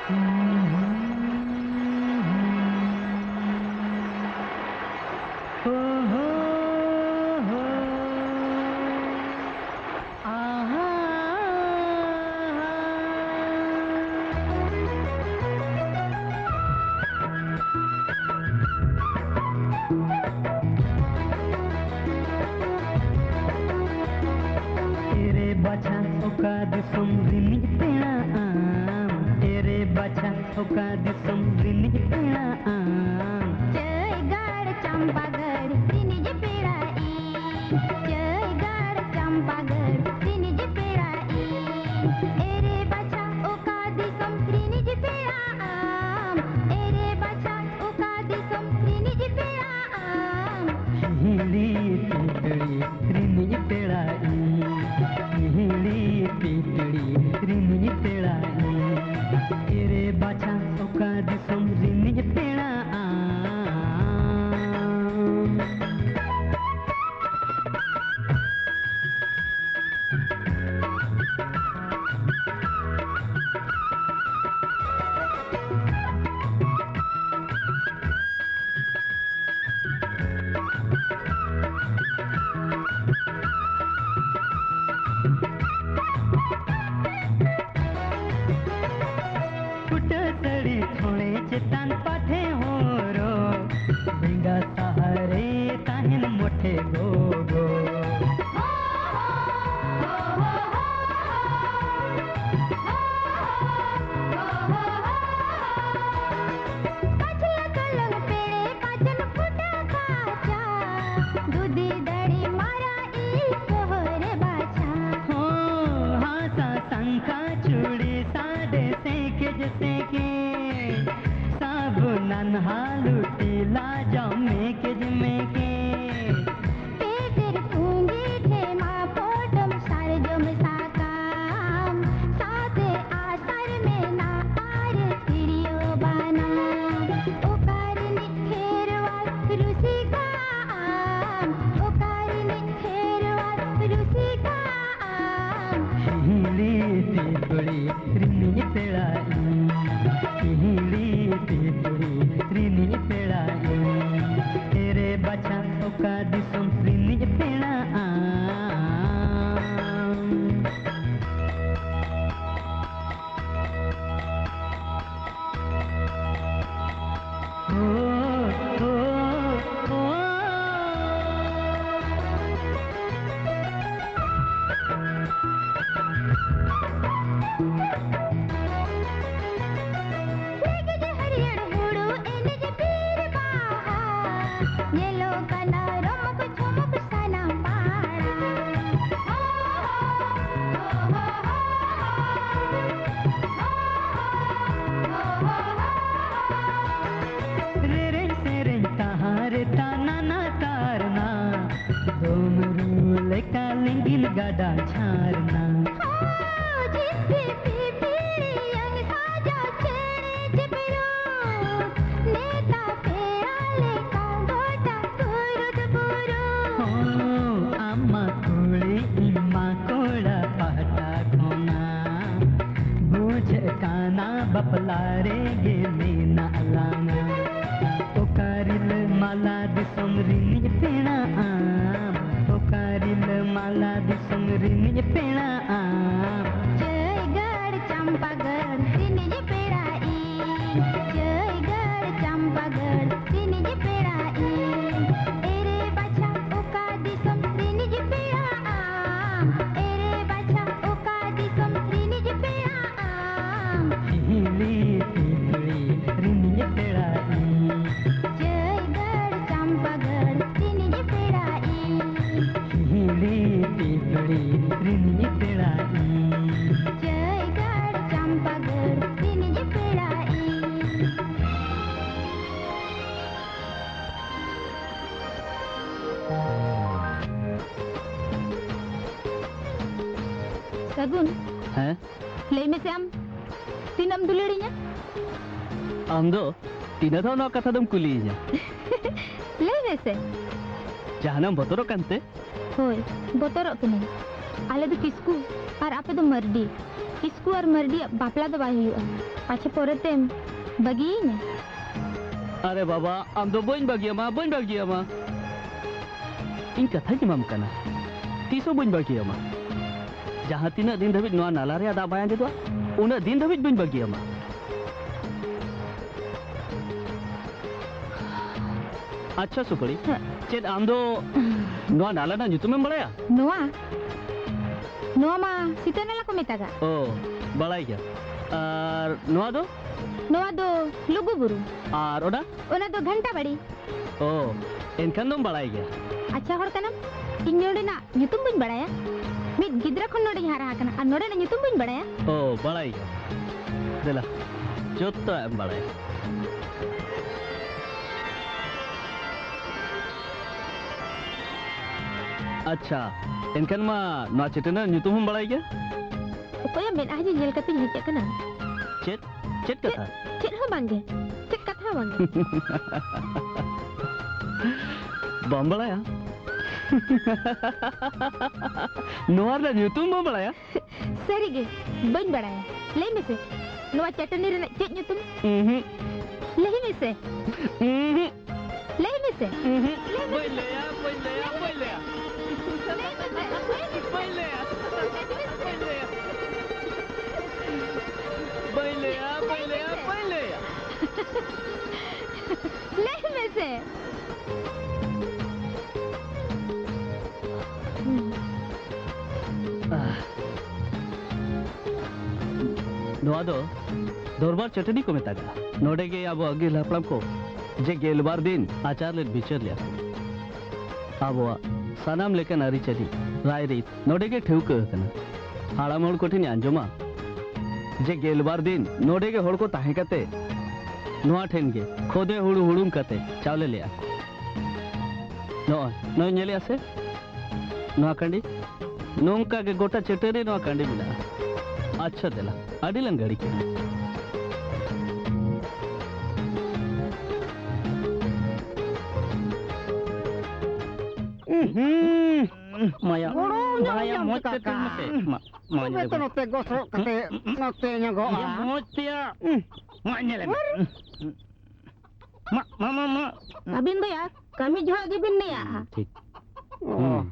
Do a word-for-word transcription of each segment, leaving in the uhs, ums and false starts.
ᱮᱨᱮ ᱵᱟᱪᱷᱟ ᱚᱠᱟ ᱫᱤᱥᱚᱢ ᱨᱤᱱᱤᱡ ᱯᱮᱲᱟ ᱟᱢ? ᱮᱨᱮ ᱵᱟᱪᱷᱟ ᱚᱠᱟ ᱫᱤᱥᱚᱢ ᱨᱤᱱᱤᱡ ᱯᱮᱲᱟ ᱟᱢ? ᱪᱟᱹᱭᱜᱟᱲ ᱪᱟᱢᱯᱟᱜᱟᱲ ᱨᱤᱱᱤᱡ ᱯᱮᱲᱟ ᱤᱧ, ᱪᱟᱹᱭᱜᱟᱲ ᱪᱟᱢᱯᱟᱜᱟᱲ ᱨᱤᱱᱤᱡ ᱯᱮᱲᱟ ᱤᱧ᱾ ᱮᱨᱮ ᱵᱟᱪᱷᱟ ᱚᱠᱟ ᱫᱤᱥᱚᱢ ᱨᱤᱱᱤᱡ ᱯᱮᱲᱟ ᱟᱢ? ᱮᱨᱮ ᱵᱟᱪᱷᱟ ᱚᱠᱟ ᱫᱤᱥᱚᱢ ᱨᱤᱱᱤᱡ ᱯᱮᱲᱟ ᱟᱢ? ᱦᱤᱦᱤᱲᱤ ᱯᱤᱯᱤᱲᱤ ᱨᱤᱱᱤᱡ ᱯᱮᱲᱟ ᱤᱧ, ᱦᱤᱦᱤᱲᱤ ᱯᱤᱯᱤᱲᱤ ᱨᱤᱱᱤᱡ ᱯᱮᱲᱟ ᱤᱧ᱾ ᱮᱨᱮ ᱵᱟᱪᱷᱟ ᱚᱠᱟ ᱫᱤᱥᱚᱢ ᱨᱤᱱᱤᱡ ᱯᱮᱲᱟ ᱟᱢ? ᱯᱷᱩᱴᱟᱹ ᱥᱟᱹᱲᱤ ᱠᱷᱚᱲᱮ ᱪᱮᱛᱟᱱ ᱯᱟᱴᱷᱮ ᱦᱚᱨᱚᱜ, ᱵᱮᱸᱜᱟ ᱥᱟᱦᱟᱨᱮ ᱛᱟᱦᱮᱱ ᱢᱚᱴᱷᱮ ᱜᱚᱜᱚ᱾ ᱯᱟᱪᱷᱞᱟ ᱠᱚᱞᱚᱢ ᱯᱮᱲᱮ ᱯᱟᱪᱚᱱ ᱯᱷᱩᱴᱟᱹ ᱠᱟᱪᱟ, ᱫᱩᱫᱤ ᱫᱟᱲᱮ ᱢᱟᱨᱟ ᱤ ᱥᱚᱦᱚᱨ ᱵᱟᱪᱷᱟ᱾ ᱦᱚᱸ, ᱦᱟᱥᱟ ᱥᱟᱝᱠᱷᱟ ᱪᱩᱲᱤ ᱥᱟᱰᱮ ᱥᱮᱸᱠᱮᱡ ᱥᱮᱸᱠᱮᱡ, ᱥᱟᱵᱩᱱᱟᱱ ᱦᱟᱞᱩᱴᱤ ᱞᱟᱡᱟᱣ ᱢᱮᱠᱮᱡ ᱢᱮᱠᱮᱡ᱾ ᱯᱮᱫᱮᱨ ᱯᱩᱸᱜᱤ ᱴᱷᱮᱢᱟ ᱯᱚᱴᱚᱢ ᱥᱟᱨᱡᱚᱢ ᱥᱟᱠᱟᱢ, ᱥᱟᱶᱛᱮ ᱟᱥᱟᱨ ᱢᱮᱱᱟᱜ ᱟᱨ ᱛᱤᱨᱭᱳ ᱵᱟᱱᱟᱢ᱾ ᱚᱠᱟ ᱨᱤᱱᱤᱡ ᱠᱷᱮᱨᱣᱟᱞ ᱨᱩᱥᱤᱠᱟ ᱟᱢ? ᱚᱠᱟ ᱨᱤᱱᱤᱡ ᱠᱷᱮᱨᱣᱟᱞ ᱨᱩᱥᱤᱠᱟ ᱟᱢ? ᱦᱤᱦᱤᱲᱤ ᱯᱤᱯᱤᱲᱤ ᱨᱤᱱᱤᱡ ᱯᱮᱲᱟ ᱤᱧ, ᱚᱱᱟ ᱵᱟᱯᱞᱟ ᱨᱮᱜᱮ ᱢᱮᱱᱟᱜ ᱞᱟᱝᱟ᱾ ᱚᱠᱟ ᱨᱤᱞᱟᱹᱢᱟᱞᱟ ᱫᱤᱥᱚᱢ ᱨᱤᱱᱤᱡ ᱯᱮᱲᱟ ᱟᱢ? ᱚᱠᱟ ᱨᱤᱞᱟᱹᱢᱟᱞᱟ ᱫᱤᱥᱚᱢ ᱨᱤᱱᱤᱡ ᱯᱮᱲᱟ ᱟᱢ? ᱪᱟᱹᱭᱜᱟᱲ ᱪᱟᱢᱯᱟᱜᱟᱲ ᱨᱤᱱᱤᱡ ᱯᱮᱲᱟ ᱤᱧ᱾ ᱪᱟᱹᱭᱜᱟᱲ ᱪᱟᱢᱯᱟᱜᱟᱲ ᱨᱤᱱᱤᱡ ᱯᱮᱲᱟ ᱤᱧ᱾ ᱮᱨᱮ ᱵᱟᱪᱷᱟ ᱚᱠᱟ ᱫᱤᱥᱚᱢ ᱨᱤᱱᱤᱡ ᱯᱮᱲᱟ ᱟᱢ? ᱮᱨᱮ ᱵᱟᱪᱷᱟ ᱚᱠᱟ ᱫᱤᱥᱚᱢ ᱨᱤᱱᱤᱡ ᱯᱮᱲᱟ ᱟᱢ? ᱦᱤᱦᱤᱲᱤ ᱯᱤᱯᱤᱲᱤ ᱨᱤᱱᱤᱡ ᱯᱮᱲᱟ ᱤᱧ᱾ ᱪᱟᱹᱭᱜᱟᱲ ᱪᱟᱢᱯᱟᱜᱟᱲ ᱨᱤᱱᱤᱡ ᱯᱮᱲᱟ ᱤᱧ᱾ ᱦᱤᱦᱤᱲᱤ ᱯᱤᱯᱤᱲᱤ ᱨᱤᱱᱤᱡ ᱯᱮᱲᱟ ᱤᱧ᱾ ᱪᱟᱹᱭᱜᱟᱲ ᱪᱟᱢᱯᱟᱜᱟᱲ ᱨᱤᱱᱤᱡ ᱯᱮᱲᱟ ᱤᱧ᱾ ᱥᱟᱹᱜᱩᱱ᱾ ᱦᱮᱸ? ᱞᱟᱹᱭ ᱢᱮᱥᱮ ᱟᱢ, ᱛᱤᱱᱟᱹᱜ ᱮᱢ ᱫᱩᱞᱟᱹᱲᱤᱧᱟ? ᱟᱢ ᱫᱚ ᱛᱤᱱᱟᱹᱜ ᱫᱷᱟᱣ ᱱᱚᱣᱟ ᱠᱟᱛᱷᱟ ᱫᱚᱢ ᱠᱩᱞᱤᱭᱤᱧᱟ? ᱞᱟᱹᱭ ᱢᱮᱥᱮ᱾ ᱡᱟᱦᱟᱱᱟᱜ ᱮᱢ ᱵᱚᱛᱚᱨᱚᱜ ᱠᱟᱱᱛᱮ? ᱦᱳᱭ, ᱵᱚᱛᱚᱨᱚᱜ ᱠᱟᱹᱱᱟᱹᱧ᱾ ᱟᱞᱮ ᱫᱚ ᱠᱤᱥᱠᱩ ᱟᱨ ᱟᱯᱮ ᱫᱚ ᱢᱟᱹᱨᱰᱤ᱾ ᱠᱤᱥᱠᱩ ᱟᱨ ᱢᱟᱹᱨᱰᱤᱭᱟᱜ ᱵᱟᱯᱞᱟ ᱫᱚ ᱵᱟᱭ ᱦᱩᱭᱩᱜᱼᱟ, ᱯᱟᱪᱷᱮ ᱯᱚᱨᱮᱛᱮᱢ ᱵᱟᱹᱜᱤᱭᱤᱧᱟ᱾ ᱟᱨᱮ ᱵᱟᱵᱟ, ᱟᱢ ᱫᱚ ᱵᱟᱹᱧ ᱵᱟᱹᱜᱤᱭᱟᱢᱟ, ᱵᱟᱹᱧ ᱵᱟᱹᱜᱤᱭᱟᱢᱟ᱾ ᱤᱧ ᱠᱟᱛᱷᱟᱧ ᱮᱢᱟᱢ ᱠᱟᱱᱟ, ᱛᱤᱥ ᱦᱚᱸ ᱵᱟᱹᱧ ᱵᱟᱹᱜᱤᱭᱟᱢᱟ᱾ ᱡᱟᱦᱟᱸ ᱛᱤᱱᱟᱹᱜ ᱫᱤᱱ ᱫᱷᱟᱹᱵᱤᱡ ᱱᱚᱣᱟ ᱱᱟᱞᱟ ᱨᱮᱭᱟᱜ ᱫᱟᱜ ᱵᱟᱭ ᱟᱸᱡᱮᱫᱚᱜᱼᱟ, ᱩᱱᱟᱹᱜ ᱫᱤᱱ ᱫᱷᱟᱹᱵᱤᱡ ᱵᱟᱹᱧ ᱵᱟᱹᱜᱤᱭᱟᱢᱟ᱾ ᱟᱪᱪᱷᱟ ᱥᱩᱯᱟᱹᱲᱤ, ᱦᱮᱸ᱾ ᱪᱮᱫ ᱟᱢ ᱫᱚ ᱱᱚᱣᱟ ᱱᱟᱞᱟ ᱨᱮᱱᱟᱜ ᱧᱩᱛᱩᱢᱮᱢ ᱵᱟᱲᱟᱭᱟ? ᱱᱚᱣᱟ? ᱱᱚᱣᱟ ᱢᱟ ᱥᱤᱛᱟᱹ ᱱᱟᱞᱟ ᱠᱚ ᱢᱮᱛᱟᱜᱟᱜ᱾ ᱚ, ᱵᱟᱲᱟᱭ ᱜᱮᱭᱟ᱾ ᱟᱨ ᱱᱚᱣᱟ ᱫᱚ? ᱱᱚᱣᱟ ᱫᱚ ᱞᱩᱜᱩ ᱵᱩᱨᱩ᱾ ᱟᱨ ᱚᱱᱟ? ᱚᱱᱟ ᱫᱚ ᱜᱷᱟᱱᱴᱟ ᱵᱟᱲᱤ᱾ ᱚ, ᱮᱱᱠᱷᱟᱱ ᱫᱚᱢ ᱵᱟᱲᱟᱭ ᱜᱮᱭᱟ᱾ ᱟᱪᱪᱷᱟ ᱦᱚᱲ ᱠᱟᱱᱟᱢ, ᱤᱧ ᱱᱚᱰᱮᱱᱟᱜ ᱧᱩᱛᱩᱢ ᱵᱟᱹᱧ ᱵᱟᱲᱟᱭᱟ? ᱢᱤᱫ ᱜᱤᱫᱽᱨᱟᱹ ᱠᱷᱚᱱ ᱱᱚᱰᱮᱧ ᱦᱟᱨᱟ ᱟᱠᱟᱱᱟ ᱟᱨ ᱱᱚᱰᱮᱱᱟᱜ ᱧᱩᱛᱩᱢ ᱵᱟᱹᱧ ᱵᱟᱲᱟᱭᱟ? ᱚ, ᱵᱟᱲᱟᱭ ᱜᱮᱭᱟ᱾ ᱫᱮᱞᱟ, ᱡᱚᱛᱚᱣᱟᱜ ᱮᱢ ᱵᱟᱲᱟᱭᱟ᱾ ᱟᱪᱪᱷᱟ, ᱮᱱᱠᱷᱟᱱ ᱢᱟ ᱱᱚᱣᱟ ᱪᱟᱹᱴᱟᱹᱱᱤ ᱨᱮᱱᱟᱜ ᱧᱩᱛᱩᱢ ᱦᱚᱸᱢ ᱵᱟᱲᱟᱭ ᱜᱮᱭᱟ? ᱚᱠᱚᱭᱟᱜ ᱢᱮᱫᱦᱟ ᱡᱮ ᱧᱮᱞ ᱠᱟᱛᱮᱧ ᱦᱮᱡ ᱟᱠᱟᱱᱟ᱾ ᱪᱮᱫ? ᱪᱮᱫ ᱪᱮᱫ? ᱠᱟᱛᱷᱟ? ᱪᱮᱫ ᱦᱚᱸ ᱵᱟᱝᱜᱮ᱾ ᱪᱮᱫ ᱠᱟᱛᱷᱟ ᱦᱚᱸ ᱵᱟᱝᱜᱮ᱾ ᱵᱟᱢ ᱵᱟᱲᱟᱭᱟ? ᱱᱚᱣᱟ ᱨᱮᱱᱟᱜ ᱧᱩᱛᱩᱢ ᱵᱟᱢ ᱵᱟᱲᱟᱭᱟ? ᱥᱟᱹᱨᱤᱜᱮ, ᱵᱟᱹᱧ ᱵᱟᱲᱟᱭᱟ᱾ ᱞᱟᱹᱭ ᱢᱮᱥᱮ, ᱱᱚᱣᱟ ᱪᱟᱹᱴᱟᱹᱱᱤ ᱨᱮᱱᱟᱜ ᱪᱮᱫ ᱧᱩᱛᱩᱢ? ᱩᱸᱦᱩᱸ᱾ ᱞᱟᱹᱭ ᱢᱮᱥᱮ᱾ ᱩᱸᱦᱩᱸ᱾ ᱞᱟᱹᱭ ᱢᱮᱥᱮ᱾ ᱩᱸᱦᱩᱸ᱾ ᱞᱟᱹᱭ ᱢᱮᱥᱮ᱾ ᱵᱟᱹᱧ ᱞᱟᱹᱭᱟ, ᱵᱟᱹᱧ ᱞᱟᱹᱭᱟ, ᱵᱟᱹᱧ ᱞᱟᱹᱭᱟ᱾ ᱞᱟᱹᱭ ᱢᱮᱥᱮ᱾ ᱵᱟᱹᱧ ᱞᱟᱹᱭᱟ᱾ ᱞᱟᱹᱭ ᱢᱮᱥᱮ᱾ ᱵᱟᱹᱧ ᱞᱟᱹᱭᱟ, ᱵᱟᱹᱧ ᱞᱟᱹᱭᱟ, ᱵᱟᱹᱧ ᱞᱟᱹᱭᱟ᱾ ᱞᱟᱹᱭ ᱢᱮᱥᱮ᱾ ᱱᱚᱣᱟ ᱫᱚ ᱫᱚᱨᱵᱟᱨ ᱪᱟᱹᱴᱟᱹᱱᱤ ᱠᱚ ᱢᱮᱛᱟᱜᱼᱟ᱾ ᱱᱚᱰᱮ ᱜᱮ ᱟᱵᱚ ᱟᱹᱜᱤᱞ ᱦᱟᱯᱲᱟᱢ ᱠᱚ ᱡᱮ ᱜᱮᱞᱵᱟᱨ ᱫᱤᱱ ᱟᱪᱟᱨ ᱞᱮᱫ ᱵᱤᱪᱟᱹᱨ ᱞᱮᱫᱟ ᱠᱚ᱾ ᱟᱵᱚᱣᱟᱜ ᱥᱟᱱᱟᱢ ᱞᱮᱠᱟᱱ ᱟᱹᱨᱤᱪᱟᱹᱞᱤ, ᱨᱟᱭᱨᱤᱛ ᱱᱚᱰᱮ ᱜᱮ ᱴᱷᱟᱹᱣᱠᱟᱹ ᱟᱠᱟᱱᱟ᱾ ᱦᱟᱲᱟᱢ ᱦᱚᱲ ᱠᱚᱴᱷᱮᱱ ᱟᱸᱡᱚᱢᱟ ᱡᱮ ᱜᱮᱞᱵᱟᱨ ᱫᱤᱱ ᱱᱚᱰᱮ ᱜᱮ ᱦᱚᱲ ᱠᱚ ᱛᱟᱦᱮᱸ ᱠᱟᱛᱮ ᱱᱚᱣᱟ ᱴᱷᱮᱱ ᱜᱮ ᱠᱷᱚᱫᱮ ᱦᱩᱲᱩ ᱦᱩᱲᱩᱝ ᱠᱟᱛᱮ ᱪᱟᱣᱞᱮ ᱞᱮᱜᱼᱟ ᱠᱚ᱾ ᱱᱚᱜᱼᱚᱭ, ᱱᱚᱜᱼᱚᱭ ᱧᱮᱞᱮᱜᱼᱟ ᱥᱮ? ᱱᱚᱣᱟ ᱠᱟᱺᱰᱤ, ᱱᱚᱝᱠᱟ ᱜᱮ ᱜᱚᱴᱟ ᱪᱟᱹᱴᱟᱹᱱᱤ ᱱᱚᱣᱟ ᱠᱟᱺᱰᱤ ᱢᱮᱱᱟᱜᱼᱟ᱾ ᱟᱪᱪᱷᱟ, ᱫᱮᱞᱟ, ᱟᱹᱰᱤ ᱞᱟᱝ ᱜᱷᱟᱹᱲᱤ ᱠᱮᱫᱟ᱾ ᱩᱸᱦᱩᱸ᱾ ᱢᱟᱭᱟ, ᱜᱚᱲᱚ ᱧᱟᱢ ᱢᱟᱭᱟ, ᱧᱟᱢ ᱢᱚᱡᱽ ᱠᱟᱠᱟ᱾ ᱛᱮ ᱛᱩᱞ ᱢᱮᱥᱮ᱾ ᱢᱟ, ᱢᱟ, ᱛᱚᱵᱮ ᱧᱮᱞ ᱛᱚ ᱢᱮ᱾ ᱱᱚᱛᱮ ᱜᱚᱥᱚᱜ ᱠᱟᱛᱮ ᱱᱚᱛᱮ ᱧᱚᱜᱚᱜᱼᱟ᱾ ᱤᱭᱟᱹ, ᱢᱚᱡᱽ ᱛᱮᱭᱟ᱾ ᱩᱸᱦ᱾ ᱢᱟ, ᱧᱮᱞ ᱢᱮ᱾ ᱢᱟ, ᱢᱟ, ᱢᱟ, ᱢᱟ᱾ ᱟᱹᱵᱤᱱ ᱫᱚ ᱭᱟ, ᱠᱟᱹᱢᱤ ᱡᱚᱦᱚᱜ ᱜᱮᱵᱤᱱ ᱞᱟᱹᱭᱟ᱾ ᱦᱩᱸ, ᱴᱷᱤᱠ᱾ ᱚ᱾ ᱦᱩᱸ᱾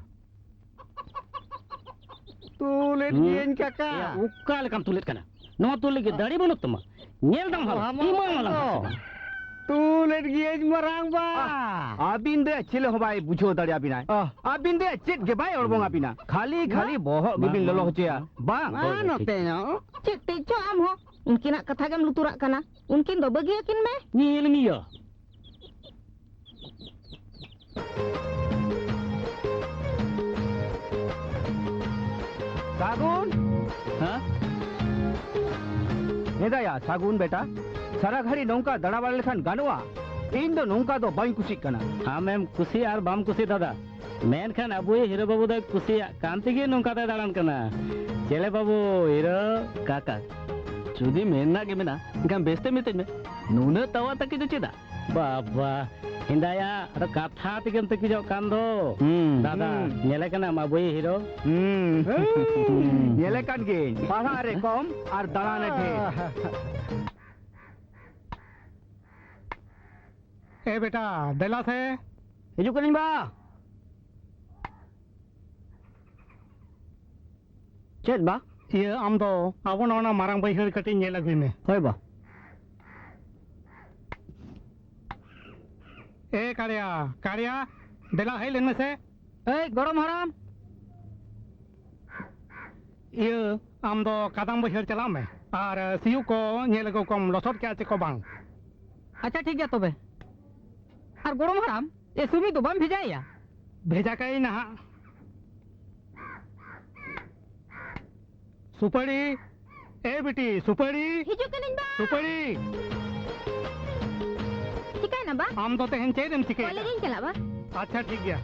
ᱛᱩᱞᱮᱫ ᱦᱩᱸ᱾ ᱜᱤᱭᱟᱹᱧ ᱠᱟᱠᱟ᱾ ᱮᱭᱟ, ᱚᱠᱟ ᱞᱮᱠᱟᱢ ᱛᱩᱞᱮᱫ ᱠᱟᱱᱟ? ᱱᱚᱣᱟ ᱛᱩᱞ ᱞᱟᱹᱜᱤᱫ ᱫᱟᱲᱮ ᱵᱟᱹᱱᱩᱜ ᱛᱟᱢᱟ? ᱧᱮᱞ ᱫᱟᱢ ᱦᱟᱞᱚᱛ, ᱚ, ᱤᱢᱟᱹᱧ ᱟᱞᱟᱝ ᱛᱚ᱾ ᱦᱟᱥᱟ᱾ ᱛᱩᱞᱮᱫ ᱜᱤᱭᱟᱹᱧ ᱢᱟᱨᱟᱝ ᱵᱟ᱾ ᱟᱦ, ᱟᱹᱵᱤᱱ ᱫᱚ ᱪᱮᱫ ᱦᱚᱸ ᱵᱟᱭ ᱵᱩᱡᱷᱟᱹᱣ ᱫᱟᱲᱮᱭᱟᱵᱤᱱᱟᱭ᱾ ᱟᱦ᱾ ᱟᱹᱵᱤᱱ ᱫᱚ ᱪᱮᱫ ᱜᱮ ᱵᱟᱭ ᱚᱲᱵᱚᱝ ᱟᱹᱵᱤᱱᱟ᱾ ᱠᱷᱟᱹᱞᱤ, ᱠᱷᱟᱹᱞᱤ ᱵᱟ-, ᱵᱚᱦᱚᱜ ᱵᱟ-, ᱜᱮᱵᱤᱱ ᱵᱟ-, ᱞᱚᱞᱚ ᱦᱚᱪᱚᱭᱟ᱾ ᱵᱟ-, ᱵᱟᱝ᱾ ᱢᱟ ᱦᱳᱭ, ᱦᱳᱭ, ᱱᱚᱛᱮ ᱴᱷᱤᱠ᱾ ᱧᱚᱜ᱾ ᱪᱮᱫ ᱛᱮ ᱪᱚ ᱟᱢ ᱦᱚᱸ ᱩᱱᱠᱤᱱᱟᱜ ᱠᱟᱛᱷᱟ ᱜᱮᱢ ᱞᱩᱛᱩᱨᱟᱜ ᱠᱟᱱᱟ᱾ ᱩᱱᱠᱤᱱ ᱫᱚ ᱵᱟᱹᱜᱤᱭᱟᱹᱠᱤᱱ ᱢᱮ᱾ ᱧᱮᱞ ᱢᱮᱭᱟ᱾ ᱥᱟᱹᱜᱩᱱ! ᱦᱮᱸ? ᱦᱮᱸ ᱫᱟᱭᱟ, ᱥᱟᱹᱜᱩᱱ ᱵᱮᱴᱟ, ᱥᱟᱨᱟ ᱜᱷᱟᱹᱲᱤ ᱱᱚᱝᱠᱟ ᱫᱟᱬᱟ ᱵᱟᱲᱟ ᱞᱮᱠᱷᱟᱱ ᱜᱟᱱᱚᱜᱼᱟ? ᱤᱧ ᱫᱚ ᱱᱚᱝᱠᱟ ᱫᱚ ᱵᱟᱹᱧ ᱠᱩᱥᱤᱜ ᱠᱟᱱᱟ᱾ ᱟᱢᱮᱢ ᱠᱩᱥᱤ ᱟᱨ ᱵᱟᱢ ᱠᱩᱥᱤ ᱫᱟᱫᱟ, ᱢᱮᱱᱠᱷᱟᱱ ᱟᱵᱚᱭᱤᱡ ᱦᱤᱨᱳ ᱵᱟᱹᱵᱩ ᱫᱚᱭ ᱠᱩᱥᱤᱭᱟᱜ ᱠᱟᱱ ᱛᱮᱜᱮ ᱱᱚᱝᱠᱟ ᱫᱚᱭ ᱫᱟᱬᱟᱱ ᱠᱟᱱᱟ᱾ ᱪᱮᱞᱮ ᱵᱟᱹᱵᱩ, ᱦᱤᱨᱳ? ᱠᱟᱠᱟ, ᱡᱩᱫᱤ ᱢᱮᱱ ᱨᱮᱱᱟᱜ ᱜᱮ ᱢᱮᱱᱟᱜᱼᱟ, ᱮᱱᱠᱷᱟᱱ ᱵᱮᱥᱛᱮ ᱢᱤᱛᱟᱹᱧ ᱢᱮ᱾ ᱱᱩᱱᱟᱹᱜ ᱛᱟᱣᱟ ᱛᱟᱹᱠᱤ ᱫᱚ ᱪᱮᱫᱟᱜ? ᱵᱟᱵᱟ, ᱦᱮᱸᱫᱟᱭᱟ, ᱟᱫᱚ ᱠᱟᱛᱷᱟ ᱛᱮᱜᱮᱢ ᱛᱤᱠᱤᱡᱚᱜ ᱠᱟᱱ ᱫᱚ᱾ ᱦᱩᱸ᱾ ᱫᱟᱫᱟ, ᱦᱩᱸ᱾ ᱧᱮᱞᱮ ᱠᱟᱱᱟᱢ ᱟᱵᱚᱭᱤᱡ ᱦᱤᱨᱳ? ᱦᱩᱸ᱾ ᱦᱩᱸ᱾ ᱧᱮᱞᱮ ᱠᱟᱱ ᱜᱤᱭᱟᱹᱧ᱾ ᱯᱟᱲᱦᱟᱜ ᱨᱮ ᱠᱚᱢ ᱟᱨ ᱫᱟᱬᱟᱱ ᱨᱮ ᱰᱷᱮᱨ᱾ ᱮ ᱵᱮᱴᱟ, ᱫᱮᱞᱟ ᱥᱮ᱾ ᱦᱤᱡᱩᱜ ᱠᱟᱹᱱᱟᱹᱧ ᱵᱟ᱾ ᱪᱮᱫ ᱵᱟ? ᱤᱭᱟᱹ, ᱟᱢ ᱫᱚ ᱟᱵᱚ ᱱᱚᱣᱟ ᱢᱟᱨᱟᱝ ᱵᱟᱹᱭᱦᱟᱹᱲ ᱠᱟᱹᱴᱤᱡ ᱧᱮᱞ ᱟᱹᱜᱩᱭ ᱢᱮ᱾ ᱦᱳᱭ ᱵᱟ᱾ ᱮ ᱠᱟᱲᱭᱟ, ᱠᱟᱲᱭᱟ, ᱫᱮᱞᱟ ᱦᱮᱡ ᱞᱮᱱ ᱢᱮᱥᱮ᱾ ᱮᱭ ᱜᱚᱲᱚᱢ ᱦᱟᱲᱟᱢ᱾ ᱤᱭᱟᱹ, ᱟᱢ ᱫᱚ ᱠᱟᱫᱟᱢ ᱵᱟᱹᱭᱦᱟᱹᱲ ᱪᱟᱞᱟᱜ ᱢᱮ ᱟᱨ ᱥᱤᱭᱳᱜ ᱠᱚ ᱧᱮᱞ ᱟᱹᱜᱩ ᱠᱚᱢ, ᱞᱚᱥᱚᱫ ᱠᱮᱜᱼᱟ ᱪᱮ ᱠᱚ ᱵᱟᱝ᱾ ᱟᱪᱪᱷᱟ, ᱴᱷᱤᱠ ᱜᱮᱭᱟ ᱛᱚᱵᱮ᱾ ᱟᱨ ᱜᱚᱲᱚᱢ ᱦᱟᱲᱟᱢ, ᱮ ᱥᱩᱢᱤ ᱫᱚ ᱵᱟᱢ ᱵᱷᱮᱡᱟᱭᱮᱭᱟ? ᱵᱷᱮᱡᱟ ᱠᱟᱭᱟᱹᱧ ᱱᱟᱦᱟᱜ᱾ ᱥᱩᱯᱟᱹᱲᱤ, ᱮ ᱵᱤᱴᱤ, ᱥᱩᱯᱟᱹᱲᱤ᱾ ᱦᱤᱡᱩᱜ ᱠᱟᱹᱱᱟᱹᱧ ᱵᱟ᱾ ᱥᱩᱯᱟᱹᱲᱤ᱾ ᱪᱤᱠᱟᱹᱭᱮᱱᱟ ᱵᱟ? ᱟᱢ ᱫᱚ ᱛᱮᱦᱮᱧ ᱪᱮᱫ ᱮᱢ ᱪᱤᱠᱟᱹᱭᱮᱫᱟ? ᱠᱚᱞᱮᱡᱽ ᱤᱧ ᱪᱟᱞᱟᱜᱼᱟ ᱵᱟ᱾ ᱟᱪᱪᱷᱟ, ᱴᱷᱤᱠ ᱜᱮᱭᱟ᱾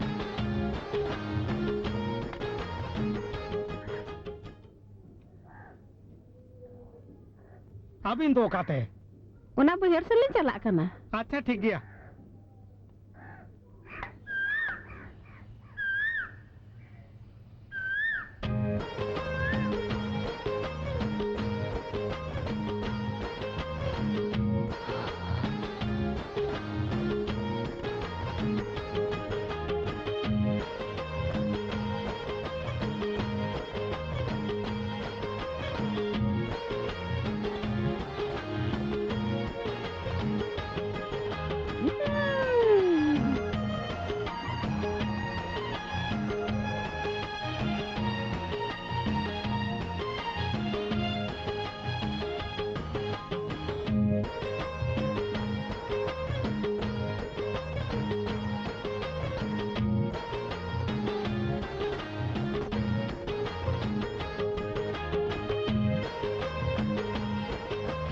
ᱟᱹᱵᱤᱱ ᱫᱚ ᱚᱠᱟᱛᱮ? ᱚᱱᱟ ᱵᱟᱹᱭᱦᱟᱹᱲ ᱥᱮᱫ ᱞᱤᱧ ᱪᱟᱞᱟᱜ ᱠᱟᱱᱟ᱾ ᱟᱪᱪᱷᱟ, ᱴᱷᱤᱠ ᱜᱮᱭᱟ᱾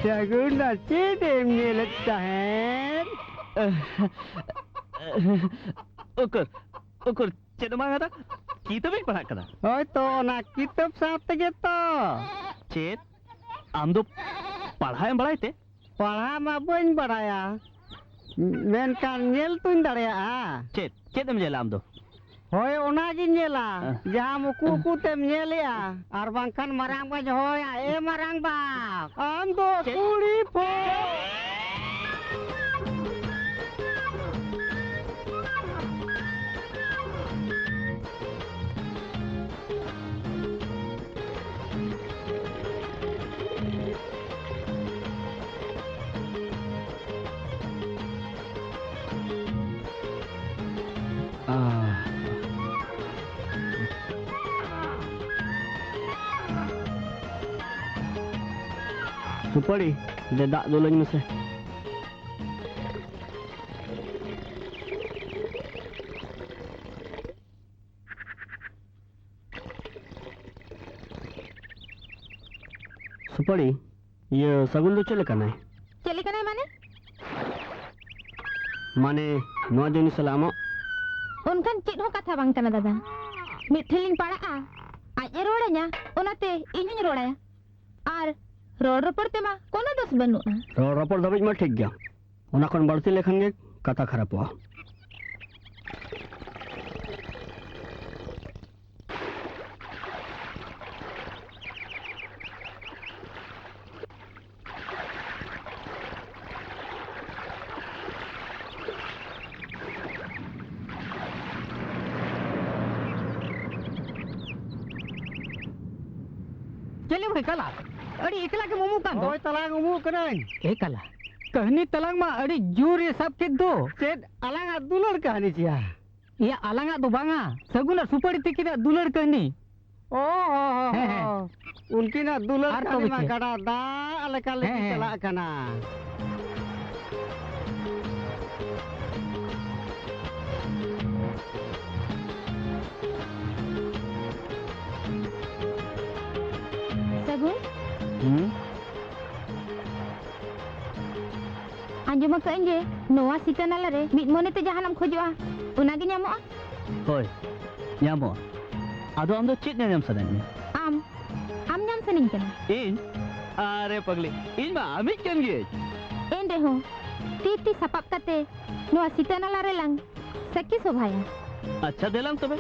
ᱥᱟᱹᱜᱩᱱ ᱫᱟ, ᱪᱮᱫ ᱮᱢ ᱧᱮᱞᱮᱫ ᱛᱟᱦᱮᱸᱫ? ᱩᱠᱩᱨ, ᱩᱠᱩᱨ, ᱪᱮᱫ ᱦᱚᱸ ᱵᱟᱝ ᱫᱟᱫᱟ, ᱠᱤᱛᱟᱹᱵ ᱤᱧ ᱯᱟᱲᱦᱟᱜ ᱠᱟᱱᱟ᱾ ᱦᱳᱭ ᱛᱚ, ᱚᱱᱟ ᱠᱤᱛᱟᱹᱵ ᱥᱟᱶ ᱛᱮᱜᱮ ᱛᱚ᱾ ᱪᱮᱫ? ᱟᱢ ᱫᱚ ᱯᱟᱲᱦᱟᱜ ᱮᱢ ᱵᱟᱲᱟᱭ ᱛᱮ? ᱯᱟᱲᱦᱟᱜ ᱢᱟ ᱵᱟᱹᱧ ᱵᱟᱲᱟᱭᱟ, ᱢᱮᱱᱠᱷᱟᱱ ᱧᱮᱞ ᱛᱚᱧ ᱫᱟᱲᱮᱭᱟᱜᱼᱟ᱾ ᱪᱮᱫ? ᱪᱮᱫ ᱮᱢ ᱧᱮᱞᱟ ᱟᱢ ᱫᱚ? ᱦᱳᱭ, ᱚᱱᱟᱜᱤᱧ ᱧᱮᱞᱟ, ᱦᱮᱸ᱾ ᱡᱟᱦᱟᱸ ᱩᱠᱩ ᱩᱠᱩ ᱛᱮᱢ ᱧᱮᱞᱮᱜᱼᱟ, ᱟᱨ ᱵᱟᱝᱠᱷᱟᱱ ᱢᱟᱨᱟᱝ ᱵᱟᱧ ᱦᱚᱦᱚᱭᱟ, "ᱮ ᱢᱟᱨᱟᱝ ᱵᱟ, ᱟᱢ ᱫᱚ ᱪᱮᱫ? ᱠᱩᱲᱤ ᱯᱷᱚ-" ᱥᱩᱯᱟᱹᱲᱤ, ᱫᱮ ᱫᱟᱜ ᱫᱩᱞᱟᱹᱧ ᱢᱮᱥᱮ᱾ ᱥᱩᱯᱟᱹᱲᱤ, ᱤᱭᱟᱹ, ᱥᱟᱹᱜᱩᱱ ᱫᱚ ᱪᱮᱫ ᱞᱮᱠᱟᱱᱟᱭ? ᱪᱮᱫ ᱞᱮᱠᱟᱱᱟᱭ ᱢᱟᱱᱮ? ᱢᱟᱱᱮ, ᱱᱚᱣᱟ ᱡᱤᱱᱤᱥ ᱥᱟᱞᱟᱜ ᱟᱢᱟᱜ? ᱚᱱᱠᱟᱱ ᱪᱮᱫ ᱦᱚᱸ ᱠᱟᱛᱷᱟ ᱵᱟᱝ ᱠᱟᱱᱟ, ᱫᱟᱫᱟ᱾ ᱢᱤᱫ ᱴᱷᱮᱱ ᱞᱤᱧ ᱯᱟᱲᱟᱜᱼᱟ, ᱟᱡ ᱮ ᱨᱚᱲᱟᱹᱧᱟ, ᱚᱱᱟᱛᱮ ᱤᱧ ᱦᱚᱧ ᱨᱚᱲᱟᱭᱟ᱾ ᱟᱨ ᱨᱚᱲ ᱨᱚᱯᱚᱲ ᱛᱮᱢᱟ ᱠᱳᱱᱳ ᱫᱳᱥ ᱵᱟᱹᱱᱩᱜᱼᱟ᱾ ᱨᱚᱲ ᱨᱚᱯᱚᱲ ᱫᱷᱟᱹᱵᱤᱡ ᱢᱟ ᱴᱷᱤᱠ ᱜᱮᱭᱟ, ᱚᱱᱟ ᱠᱷᱚᱱ ᱵᱟᱹᱲᱛᱤ ᱞᱮᱠᱷᱟᱱ ᱜᱮ ᱠᱟᱛᱷᱟ ᱠᱷᱟᱨᱟᱯᱚᱜᱼᱟ᱾ ᱪᱮᱞᱮ ᱵᱷᱟᱹᱭ ᱠᱟᱞᱟ? ᱟᱹᱰᱤ ᱮᱠᱞᱟ ᱜᱮᱢ ᱩᱢᱩᱜ ᱠᱟᱱ ᱫᱚ᱾ ᱦᱳᱭ, ᱛᱟᱞᱟᱝ ᱩᱢᱩᱜ ᱠᱟᱹᱱᱟᱹᱧ᱾ ᱮ ᱠᱟᱞᱟ, ᱠᱟᱹᱦᱱᱤ ᱛᱟᱞᱟᱝ ᱢᱟ ᱟᱹᱰᱤ ᱡᱳᱨ ᱮ ᱥᱟᱵ ᱠᱮᱫ ᱫᱚ᱾ ᱪᱮᱫ ᱟᱞᱟᱝᱟᱜ ᱫᱩᱞᱟᱹᱲ ᱠᱟᱹᱦᱱᱤ ᱪᱮᱭᱟ? ᱮᱭᱟ, ᱟᱞᱟᱝᱟᱜ ᱫᱚ ᱵᱟᱝᱟ, ᱥᱟᱹᱜᱩᱱ ᱟᱨ ᱥᱩᱯᱟᱹᱲᱤ ᱛᱤᱠᱤᱱᱟᱜ ᱫᱩᱞᱟᱹᱲ ᱠᱟᱹᱦᱱᱤ᱾ ᱚ, ᱦᱚ, ᱦᱚ, ᱦᱮᱸ, ᱦᱮᱸ᱾ ᱦᱚ᱾ ᱩᱱᱠᱤᱱᱟᱜ ᱫᱩᱞᱟᱹᱲ ᱟᱨ ᱠᱟᱹᱦᱱᱤ ᱛᱚᱵᱮ ᱢᱟ ᱪᱮᱫ? ᱜᱟᱰᱟ ᱫᱟᱜ ᱞᱮᱠᱟ ᱞᱤᱸᱜᱤ ᱦᱮᱸ, ᱦᱮᱸ᱾ ᱪᱟᱞᱟᱜ ᱠᱟᱱᱟ᱾ ᱥᱟᱹᱜᱩᱱ? ᱦᱩᱸ? ᱟᱸᱡᱚᱢ ᱟᱠᱟᱫᱟᱹᱧ ᱡᱮ ᱱᱚᱣᱟ ᱥᱤᱛᱟᱹ ᱱᱟᱞᱟ ᱨᱮ ᱢᱤᱫ ᱢᱚᱱᱮᱛᱮ ᱡᱟᱦᱟᱱᱟᱜ ᱮᱢ ᱠᱷᱚᱡᱚᱜᱼᱟ, ᱚᱱᱟᱜᱮ ᱧᱟᱢᱚᱜᱼᱟ? ᱦᱳᱭ, ᱧᱟᱢᱚᱜᱼᱟ᱾ ᱟᱫᱚ ᱟᱢ ᱫᱚ ᱪᱮᱫ ᱧᱟᱧᱟᱢ ᱥᱟᱱᱟᱭᱮᱫ ᱢᱮᱭᱟ? ᱟᱢ, ᱟᱢ ᱧᱟᱢ ᱥᱟᱱᱟᱧ ᱠᱟᱱᱟ᱾ ᱤᱧ? ᱟᱨᱮ ᱯᱟᱜᱽᱞᱤ, ᱤᱧ ᱢᱟ ᱟᱢᱤᱡ ᱠᱟᱱ ᱜᱤᱭᱟᱹᱧ᱾ ᱮᱱ ᱨᱮᱦᱚᱸ, ᱛᱤ ᱛᱤ ᱥᱟᱯᱟᱵ ᱠᱟᱛᱮ ᱱᱚᱣᱟ ᱥᱤᱛᱟᱹ ᱱᱟᱞᱟ ᱨᱮᱞᱟᱝ ᱥᱟᱹᱠᱷᱤ ᱥᱚᱵᱷᱟᱭᱟ᱾ ᱟᱪᱪᱷᱟ, ᱫᱮᱞᱟᱝ ᱛᱚᱵᱮ᱾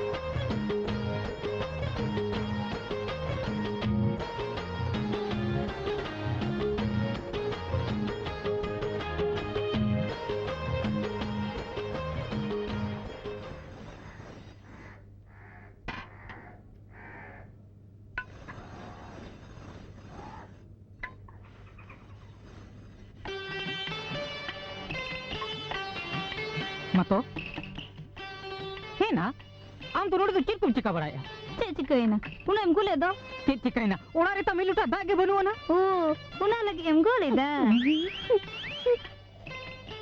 ᱢᱟᱛᱚ᱾ ᱦᱮᱸ ᱱᱟ, ᱟᱢ ᱫᱚ ᱱᱚᱰᱮ ᱫᱚ ᱪᱮᱫ ᱠᱚᱢ ᱪᱤᱠᱟ ᱵᱟᱲᱟᱭᱮᱫᱼᱟ? ᱪᱮᱫ ᱪᱤᱠᱟᱹᱭᱮᱱᱟ? ᱩᱱᱟᱹᱜ ᱮᱢ ᱜᱩᱞᱮᱫ ᱫᱚ? ᱪᱮᱫ ᱪᱤᱠᱟᱹᱭᱮᱱᱟ? ᱚᱲᱟᱜ ᱨᱮ ᱛᱟᱢ ᱢᱤᱫ ᱞᱚᱴᱟ ᱫᱟᱜ ᱜᱮ ᱵᱟᱹᱱᱩᱜ ᱟᱱᱟ᱾ ᱳ, ᱚᱱᱟ ᱞᱟᱹᱜᱤᱫ ᱮᱢ ᱜᱩᱞᱮᱫᱟ?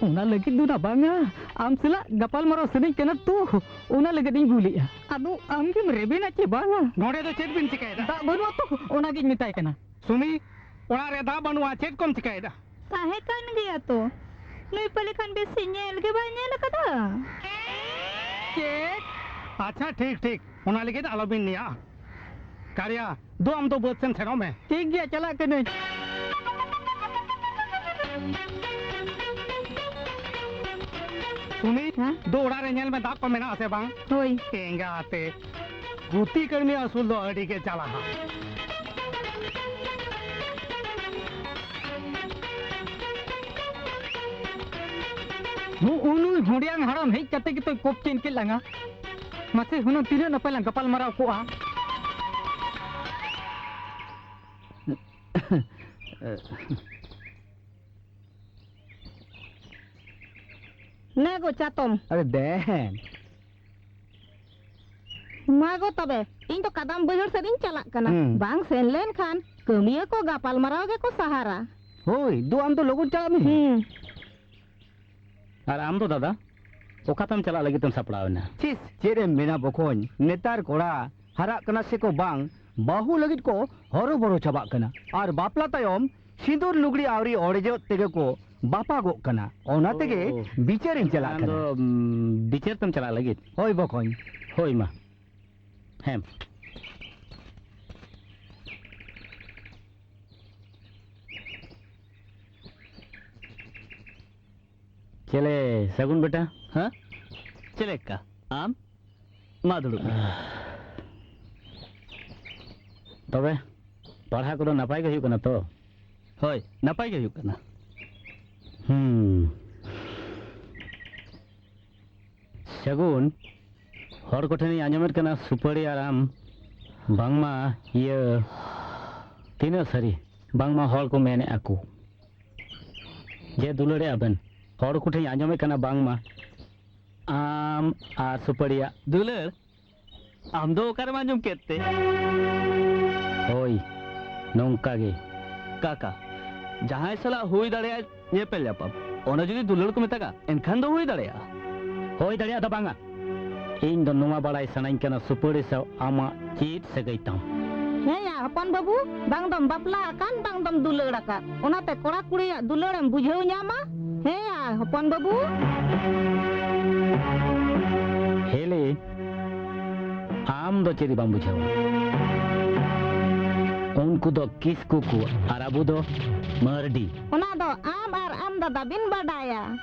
ᱚᱱᱟ ᱞᱟᱹᱜᱤᱫ ᱫᱚ ᱱᱟ ᱵᱟᱝᱟ, ᱟᱢ ᱥᱟᱞᱟᱜ ᱜᱟᱯᱟᱞ ᱢᱟᱨᱟᱣ ᱥᱟᱱᱟᱧ ᱠᱟᱱᱟ ᱛᱚ, ᱚᱱᱟ ᱞᱟᱹᱜᱤᱫ ᱤᱧ ᱜᱩᱞᱮᱜᱼᱟ᱾ ᱟᱫᱚ ᱟᱢ ᱜᱮᱢ ᱨᱮᱵᱮᱱᱟ ᱪᱮ ᱵᱟᱝᱟ? ᱱᱚᱰᱮ ᱫᱚ ᱪᱮᱫ ᱵᱤᱱ ᱪᱤᱠᱟᱹᱭᱮᱫᱟ? ᱫᱟᱜ ᱵᱟᱹᱱᱩᱜᱼᱟ ᱛᱚ, ᱚᱱᱟᱜᱤᱧ ᱢᱮᱛᱟᱭ ᱠᱟᱱᱟ᱾ ᱥᱩᱢᱤ, ᱚᱲᱟᱜ ᱨᱮ ᱫᱟᱜ ᱵᱟᱹᱱᱩᱜᱼᱟ, ᱪᱮᱫ ᱠᱚᱢ ᱪᱤᱠᱟᱹᱭᱮᱫᱟ? ᱛᱟᱦᱮᱸ ᱠᱟᱱ ᱜᱮᱭᱟ ᱛᱚ, ᱱᱩᱭ ᱯᱟᱞᱮ ᱠᱷᱟᱱ ᱵᱮᱥ ᱧᱮᱞ ᱜᱮ ᱵᱟᱭ ᱧᱮᱞ ᱟᱠᱟᱫᱟ᱾ ᱪᱮᱫ? ᱟᱪᱪᱷᱟ, ᱴᱷᱤᱠ, ᱴᱷᱤᱠ, ᱚᱱᱟ ᱞᱟᱹᱜᱤᱫ ᱟᱞᱚᱵᱤᱱ ᱱᱮᱭᱟᱜᱼᱟ᱾ ᱠᱟᱲᱤᱭᱟ, ᱫᱩ ᱟᱢ ᱫᱚ ᱵᱟᱹᱫᱽ ᱥᱮᱱ ᱥᱮᱱᱚᱜ ᱢᱮ᱾ ᱴᱷᱤᱠ ᱜᱮᱭᱟ, ᱪᱟᱞᱟᱜ ᱠᱟᱹᱱᱟᱹᱧ᱾ ᱥᱩᱢᱤ, ᱦᱮᱸ? ᱫᱩ ᱚᱲᱟᱜ ᱨᱮ ᱧᱮᱞ ᱢᱮ, ᱫᱟᱜ ᱠᱚ ᱢᱮᱱᱟᱜᱼᱟ ᱥᱮ ᱵᱟᱝ? ᱦᱳᱭ᱾ ᱮᱸᱜᱟᱛᱮ, ᱜᱩᱛᱤ ᱠᱟᱹᱲᱢᱤ ᱟᱹᱥᱩᱞ ᱫᱚ ᱟᱹᱰᱤ ᱜᱮ ᱡᱟᱞᱟᱣᱟ᱾ ᱱᱩᱜᱼᱩ ᱱᱩᱭ ᱦᱚᱸᱰᱮᱭᱟᱝ ᱦᱟᱲᱟᱢ ᱦᱮᱡ ᱠᱟᱛᱮ ᱜᱮᱛᱚᱭ ᱠᱚᱯᱪᱮᱱ ᱠᱮᱫ ᱞᱟᱝᱟ᱾ ᱢᱟᱥᱮ ᱦᱩᱱᱟᱹᱝ ᱛᱤᱱᱟᱹᱜ ᱱᱟᱯᱟᱭ ᱞᱟᱝ ᱜᱟᱯᱟᱞ ᱢᱟᱨᱟᱣ ᱠᱚᱜᱼᱟ᱾ ᱱᱮ ᱜᱚ ᱪᱟᱛᱚᱢ᱾ ᱟᱨᱮ ᱫᱮᱱ᱾ ᱢᱟ ᱜᱚ ᱛᱚᱵᱮ, ᱤᱧ ᱫᱚ ᱠᱟᱫᱟᱢ ᱵᱟᱹᱭᱦᱟᱹᱲ ᱥᱮᱫ ᱤᱧ ᱪᱟᱞᱟᱜ ᱠᱟᱱᱟ᱾ ᱦᱩᱸ᱾ ᱵᱟᱝ ᱥᱮᱱ ᱞᱮᱱ ᱠᱷᱟᱱ ᱠᱟᱹᱢᱤᱭᱟᱹ ᱠᱚ ᱜᱟᱯᱟᱞ ᱢᱟᱨᱟᱣ ᱜᱮᱠᱚ ᱥᱟᱦᱟᱨᱟ᱾ ᱦᱳᱭ, ᱫᱩ ᱟᱢ ᱫᱚ ᱞᱚᱜᱚᱱ ᱪᱟᱞᱟᱜ ᱢᱮ᱾ ᱦᱩᱸ᱾ ᱟᱨ ᱟᱢ ᱫᱚ ᱫᱟᱫᱟ, ᱚᱠᱟ ᱛᱟᱢ ᱪᱟᱞᱟᱜ ᱞᱟᱹᱜᱤᱫ ᱮᱢ ᱥᱟᱯᱲᱟᱣ ᱮᱱᱟ? ᱪᱤᱥ, ᱪᱮᱫ ᱮᱢ ᱢᱮᱱᱟ ᱵᱚᱠᱚᱧ, ᱱᱮᱛᱟᱨ ᱠᱚᱲᱟ ᱦᱟᱨᱟᱜ ᱠᱟᱱᱟ ᱥᱮᱠᱚ ᱵᱟᱝ, ᱵᱟᱹᱦᱩ ᱞᱟᱹᱜᱤᱫ ᱠᱚ ᱦᱚᱨᱚᱵᱚᱨᱚ ᱪᱟᱵᱟᱜ ᱠᱟᱱᱟ᱾ ᱟᱨ ᱵᱟᱯᱞᱟ ᱛᱟᱭᱚᱢ ᱥᱤᱸᱫᱩᱨ ᱞᱩᱜᱽᱲᱤ ᱟᱹᱣᱨᱤ ᱚᱲᱮᱡᱚᱜ ᱛᱮᱜᱮ ᱠᱚ ᱵᱟᱯᱟᱜᱚᱜ ᱠᱟᱱᱟ᱾ ᱚᱱᱟ ᱛᱮᱜᱮ ᱚ᱾ ᱵᱤᱪᱟᱹᱨᱤᱧ ᱪᱟᱞᱟᱜ ᱟᱢ ᱠᱟᱱᱟ᱾ ᱫᱚ, ᱩᱢ, ᱵᱤᱪᱟᱹᱨ ᱛᱮᱢ ᱪᱟᱞᱟᱜ ᱞᱟᱹᱜᱤᱫ? ᱦᱳᱭ ᱵᱚᱠᱚᱧ᱾ ᱦᱳᱭ ᱢᱟ᱾ ᱦᱮᱸ᱾ ᱪᱮᱞᱮ, ᱥᱟᱹᱜᱩᱱ ᱵᱮᱴᱟ? ᱦᱮᱸ? ᱪᱮᱫ ᱞᱮᱠᱟ? ᱟᱢ? ᱢᱟ ᱫᱩᱲᱩᱵ ᱢᱮ᱾ ᱛᱚᱵᱮ, ᱯᱟᱲᱦᱟᱣ ᱠᱚᱫᱚ ᱱᱟᱯᱟᱭ ᱜᱮ ᱦᱩᱭᱩᱜ ᱠᱟᱱᱟ ᱛᱚ? ᱦᱳᱭ, ᱱᱟᱯᱟᱭ ᱜᱮ ᱦᱩᱭᱩᱜ ᱠᱟᱱᱟ᱾ ᱦᱩᱸ᱾ ᱥᱟᱹᱜᱩᱱ, ᱦᱚᱲ ᱠᱚᱴᱷᱮᱱᱤᱧ ᱟᱸᱡᱚᱢᱮᱫ ᱠᱟᱱᱟ, ᱥᱩᱯᱟᱹᱲᱤ ᱟᱨ ᱟᱢ ᱵᱟᱝᱢᱟ ᱤᱭᱟᱹ, ᱛᱤᱱᱟᱹᱜ ᱥᱟᱹᱨᱤ? ᱵᱟᱝᱢᱟ ᱦᱚᱲ ᱠᱚ ᱢᱮᱱᱮᱫᱼᱟ ᱠᱚ ᱡᱮ ᱫᱩᱞᱟᱹᱲᱮᱫᱼᱟ ᱵᱮᱱ᱾ ᱦᱚᱲ ᱠᱚᱴᱷᱮᱱᱤᱧ ᱟᱸᱡᱚᱢᱮᱫ ᱠᱟᱱᱟ ᱵᱟᱝᱢᱟ ᱟᱢ ᱟᱨ ᱥᱩᱯᱟᱹᱲᱤᱭᱟᱜ ᱫᱩᱞᱟᱹᱲ? ᱟᱢ ᱫᱚ ᱚᱠᱟᱨᱮᱢ ᱟᱸᱡᱚᱢ ᱠᱮᱫ ᱛᱮ? ᱦᱳᱭ, ᱱᱚᱝᱠᱟ ᱜᱮ᱾ ᱠᱟᱠᱟ, ᱡᱟᱦᱟᱸᱭ ᱥᱟᱞᱟᱜ ᱦᱩᱭ ᱫᱟᱲᱮᱭᱟᱜᱼᱟ ᱧᱮᱯᱮᱞ ᱧᱟᱯᱟᱢ, ᱚᱱᱟ ᱡᱩᱫᱤ ᱫᱩᱞᱟᱹᱲ ᱠᱚ ᱢᱮᱛᱟᱜᱼᱟ, ᱮᱱᱠᱷᱟᱱ ᱫᱚ ᱦᱩᱭ ᱫᱟᱲᱮᱭᱟᱜᱼᱟ᱾ ᱦᱩᱭ ᱫᱟᱲᱮᱭᱟᱜᱼᱟ ᱫᱚ ᱵᱟᱝᱟ᱾ ᱤᱧ ᱫᱚ ᱱᱚᱣᱟ ᱵᱟᱲᱟᱭ ᱥᱟᱱᱟᱧ ᱠᱟᱱᱟ, ᱥᱩᱯᱟᱹᱲᱤ ᱥᱟᱶ ᱟᱢᱟᱜ ᱪᱮᱫ ᱥᱟᱹᱜᱟᱹᱭ ᱛᱟᱢ? ᱦᱮᱸᱭᱟ ᱦᱚᱯᱚᱱ ᱵᱟᱹᱵᱩ, ᱵᱟᱝ ᱫᱚᱢ ᱵᱟᱯᱞᱟ ᱟᱠᱟᱱ, ᱵᱟᱝ ᱫᱚᱢ ᱫᱩᱞᱟᱹᱲ ᱟᱠᱟᱫ, ᱚᱱᱟᱛᱮ ᱠᱚᱲᱟ ᱠᱩᱲᱤᱭᱟᱜ ᱫᱩᱞᱟᱹᱲᱮᱢ ᱵᱩᱡᱷᱟᱹᱣ ᱧᱟᱢᱟ᱾ ᱦᱮᱸᱭᱟ ᱦᱚᱯᱚᱱ ᱵᱟᱹᱵᱩ᱾ ᱦᱮᱞᱮ, ᱟᱢ ᱫᱚ ᱪᱮᱫ ᱜᱮ ᱵᱟᱢ ᱵᱩᱡᱷᱟᱹᱣᱟ᱾ ᱩᱱᱠᱩ ᱫᱚ ᱠᱤᱥᱠᱩ ᱠᱚ ᱟᱨ ᱟᱵᱚ ᱫᱚ ᱢᱟᱹᱨᱰᱤ᱾ ᱚᱱᱟ ᱫᱚ ᱟᱢ ᱟᱨ ᱟᱢ ᱫᱟᱫᱟ ᱵᱤᱱ ᱵᱟᱰᱟᱭᱟ᱾